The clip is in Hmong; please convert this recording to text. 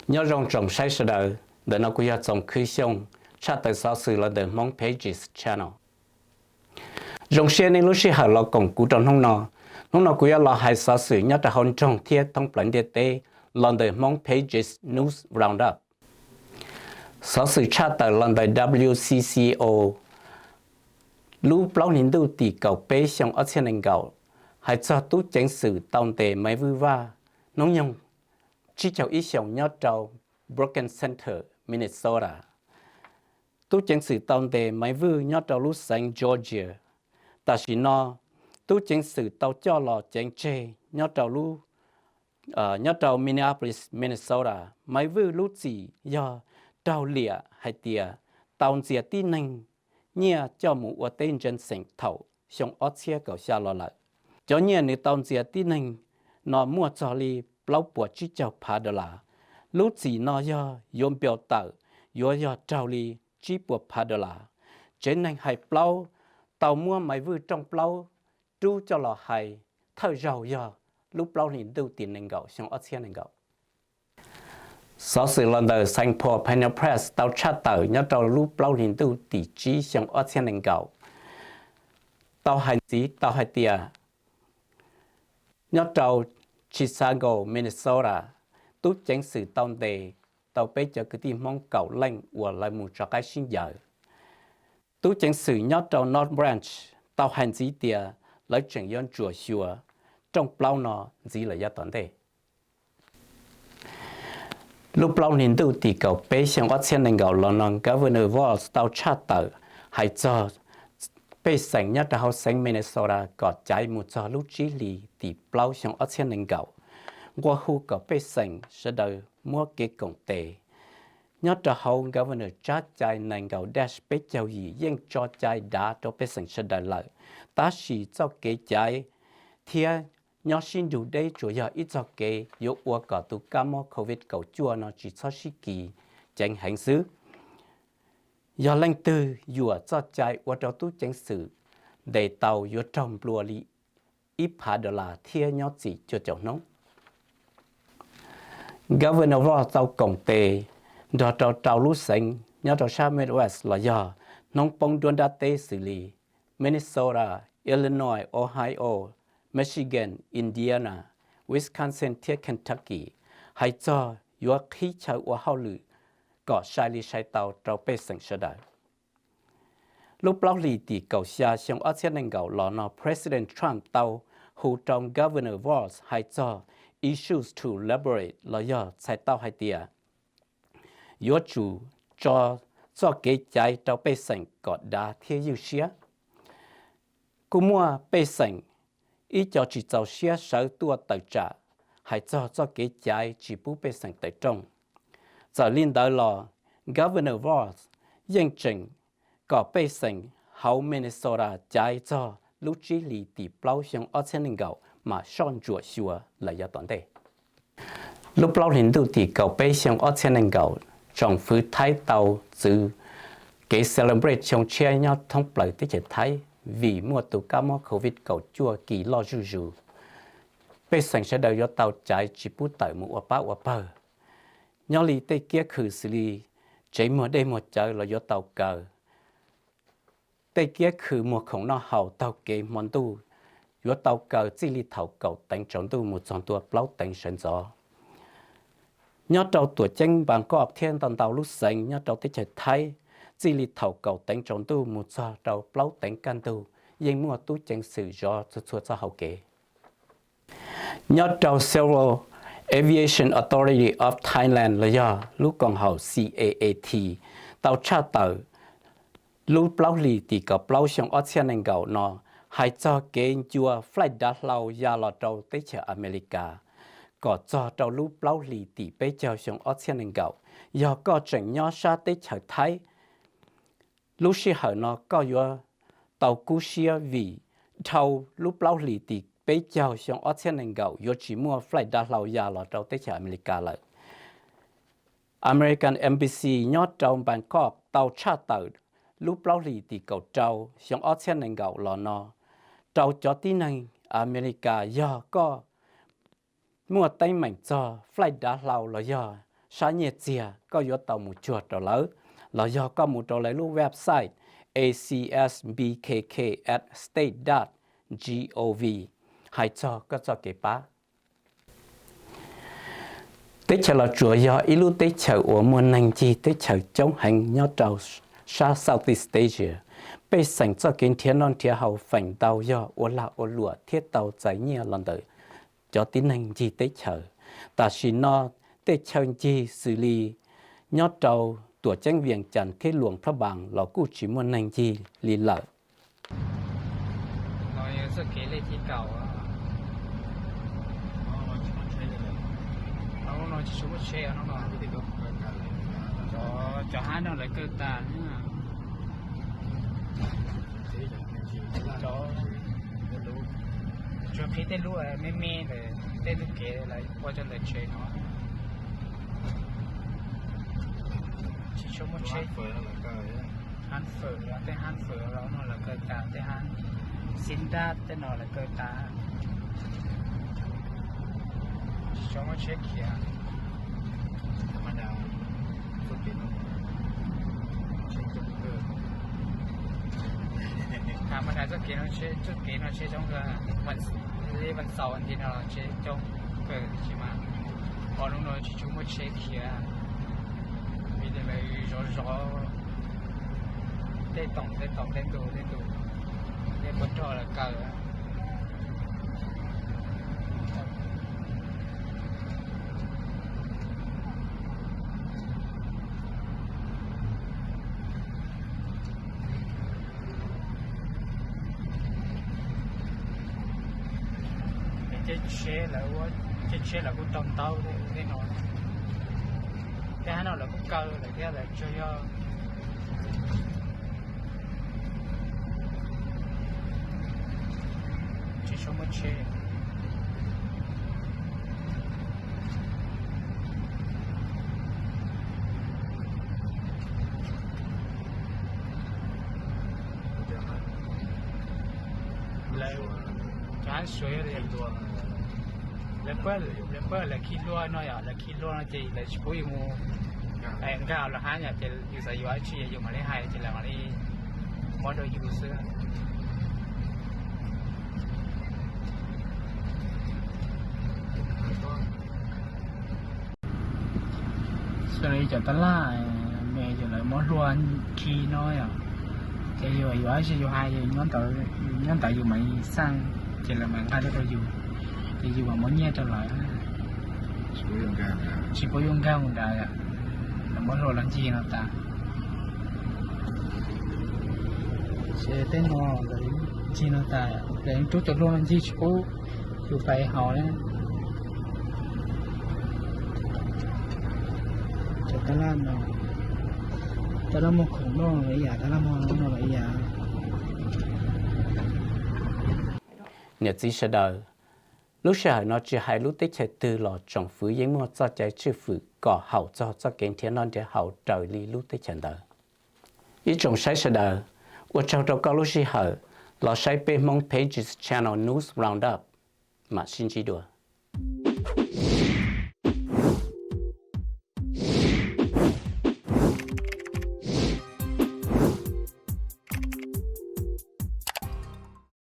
Nyob zoo tsoom saib sawv daws, ntawm no kuv yog Txoov Khwv Xyooj, tshaj tawm xov xwm los ntawm Hmoob Pages Channel. Zoo siab nej lub sij hawm los koom kuv rau hnub no. Hnub no kuv yuav los hais xov xwm nyob rau hauv nroog thiab thoob plaws ntiaj teb los ntawm Hmoob Pages News Roundup. Xov xwm tshaj tawm los ntawm W C C O, lub plaub hlis ntuj tim kaum peb xyoo ob txhiab nees nkaum, hais txog tub ceev xwm tau ntes Maiv Vwj Vaj, hnub nyoog tsib caug ib xyoos nyob rau Brooklyn Center, Minnesota. Tub ceev xwm tau ntes Maiv Vwj nyob rau lub xeev Georgia. Tam sim no, tub ceev xwm tau coj los ceev tseg nyob rau lub, nyob rau Minneapolis, Minnesota. Maiv Vwj lub txim yog raug liam hais tias tau ntxias tib neeg nyiaj coj mus ua teb ntsees xeem thaum xyoo ob txhiab kaum xya los lawm. Cov nyiaj nws tau ntxias tib neeg no muaj txog li plaub puas tsib caug phav dollar. Lub txim no yog yuav npias tawm yuav yog raug li tsib puas phav dollar. Tsev neeg hais plaub tau muab Maiv Vwj rooj plaub rub coj los hais thawj zaug yog lub plaub hlis ntuj tim nees nkaum xyoo ob txhiab nees nkaum. Xov xwm los ntawm Saint Paul Pioneer Press tau tshaj tawm nyob rau lub plaub hlis ntuj tim tsib xyoo ob txhiab nees nkaum, tau hais ntxiv tau hais tias nyob rau Chicago, Minnesota, tub ceev xwm tau ntes tau peb cov kwv tij Hmoob kaum leej uas lawv mus tso qaib sib ncaws. Tub ceev xwm nyob rau North Branch tau hais ntxiv tias lawv tseem yuav ntsuam xyuas rooj plaub no ntxiv lawm yav tom ntej. Lub plaub hlis ntuj tim kaum peb xyoo ob txhiab nees nkaum los no Governor Walz tau tshaj tawm hais txog pej xeem nyob rau hauv xeev Minnesota kom caiv mus txog lub tsib hlis tim plaub xyoo ob txhiab nees nkaum, nqua hu kom pej xeem sawv daws muab kev koom tes. Nyob rau hauv Governor tsab cai nees nkaum dash peb caug yim yeej tso cai dav rau pej xeem sawv daws lawm, tab sis txoj kev caiv thiab nyob sib nrug deb tsuas yog ib txoj kev yuav ua kom tus kab mob COVID kaum cuaj no tsis txhob sib kis ceev heev xwb. Yog leej twg yuam txoj cai ua rau tub ceev xwm ntes tau yuav raug nplua li ib phav dollar thiab nyob txim cuaj caum hnub. Governor Walz tau koom tes nrog rau rau lub xeev nyob rau sab Midwest los yog hnub poob nruab nrab teb xws li Minnesota, Illinois, Ohio, Michigan, Indiana, Wisconsin thiab Kentucky hais txog yuav qhib chaw ua hauj lwm kom sai li sai tau rau pej xeem sawv daws. Lub plaub hlis tim kaum xya xyoo ob txhiab nees nkaum los no President Trump tau hu rau Governor Walz hais txog issues to elaborate los yog txhais tau hais tias yuav tsum tso txoj kev caiv rau pej xeem kom dav thiab ywj siab. Kuj muaj pej xeem ib co tsis txaus siab sawv tuaj tawm tsam hais txog txoj kev caiv tsis pub pej xeem tawm rooj. Txawm li ntawd los Governor Walz yeej tseem kom pej xeem hauv Minnesota caiv txog lub tsib hlis tim plaub xyoo ob txhiab nees nkaum mam soj ntsuam xyuas lawm yav tom ntej. Lub plaub hlis ntuj tim kaum peb xyoo ob txhiab nees nkaum, tsoom fwv Thaib tau txwv kev celebrate xyoo tshiab nyob thoob plaws teb chaws Thaib vim muaj tus kab mob COVID kaum cuaj kis loj zuj zus. Pej xeem sawv daws yuav tau caiv tsis pub tawm mus ua pab ua pawg. Nyob li tej kiab khw xws li tsev muag dej muag cawv los yuav tau kaw. Tej kiab khw muag khoom noj haus taug kev hmo ntuj yuav tau kaw txij li thaum kaum teev tsaus ntuj mus txog ntua plaub teev sawv ntxov. Nyob rau tuam ceeb Npas Koj thiab ntau ntau lub xeev nyob rau teb chaws Thaib, txij li thaum kaum teev tsaus ntuj mus txog rau plaub teev kaj ntug yeej muaj tub ceev xwm zov txhua txhua txoj hau kev. Nyob rau Civil Aviation Authority of Thailand los yog lub koom haum C A A T tau tshaj tawm lub plaub hlis tim kaum plaub xyoo ob txhiab nees nkaum no hais txog kev ncua flight dav hlau ya los rau teb chaws Amelikas kom txog rau lub plaub hlis tim peb caug xyoo ob txhiab nees nkaum. Yog koj tseem nyob sab teb chaws Thaib, lub sij hawm no koj yuav tau kub siab vim dhau lub plaub hlis tim peb caug xyoo ob txhiab nees nkaum yuav tsis muaj flight dav hlau ya los rau teb chaws Amelikas lawm. American Embassy nyob rau Npas Koj tau tshaj tawm lub plaub hlis tim kaum rau xyoo ob txhiab nees nkaum los no rau cov tib neeg Amelikas, yog koj muaj teeb meem txog flight dav hlau los yog sab nyiaj txiag koj yuav tau mus cuag rau lawv, los yog koj mus rau lawv lub website A C S B K K at state dot gov hais txog koj txoj kev pab. Teb chaws Los Tsuas yog ib lub teb chaws uas muaj neeg ncig teb chaws coob heev nyob rau sab Southeast Asia. Pej xeem txoj kev nrhiav noj nrhiav haus feem ntau yog ua lag ua luam thiab tau txais nyiaj los ntawm cov tib neeg ncig teb chaws. Tam sim no tej chaw ncig xws li nyob rau Tuam Ceeb Vias Cas thiab Luam Phab Npas los kuj tsis muaj neeg ncig li lawm. Cov hab no lawv kaw tas. Tsuas qhib tej lub me me ntawm tej ntug kev lawv ua rau ntawm tsev no. Tsis tshua muaj tsheb. Hab fawm, tej hab fawm no lawv kaw tas, tej hab xib ntab tej no lawv kaw tas. Tsis tshua muaj tsheb khiav. Tham ma das txoj kev no tsheb, txoj kev no tsheb coob kawg. Vas xaum vas nthiv no tsheb coob kawg tab sis mas hos hnub no tsis tshua muaj tsheb khiav, vim tias lawv zov zov tej toom tej toom tej ntu tej ntu, tej puab rog lawv kaw. Tej tsheb lawv kuj tau ntau tej no, tej hab no lawv kuj kaw lawm thiab, lawv tsuas yog tsis tshua muaj tsheb. Cov hab suav, lawv pab lawv khi hlua no yom, lawv khi hlua no ces lawv tsis pub yus mus nkag lawv hab yom, ces yus xav yuav dab tsi yus mam li hais ces lawv mam li muab rau yus xwb. Xws li cov tab laj me ces lawv muab hlua khi no yom, ces yus yuav dab tsi yus hais, nyob ntawd yus mam li xaj, ces lawv mam nqa rau yus, ces yus mam muab nyiaj rau lawv. Tsis pub yus nkag mus nrad, lawv muab hlua los ncig no tas. Ces tej no lawv ncig no tas, lawv rub cov hlua no ncig tsis pub yus pais haus li. Cov tab laj no, tab laj muag khoom no los ib yam, tab laj muag no los ib yam. Niam txiv sawv daws, lub sij hawm no tsis hais lub teb chaws twg los tsoom fwv yeej muaj txoj cai tswj fwm kom haum txog txoj kev nrhiav noj nrhiav haus raws li lub teb chaws ntawd. Ib tsoom saib sawv daws, ua tsaug rau koj lub sij hawm los saib peb Hmoob Pages Channel News Roundup. Mam sib ntsib dua.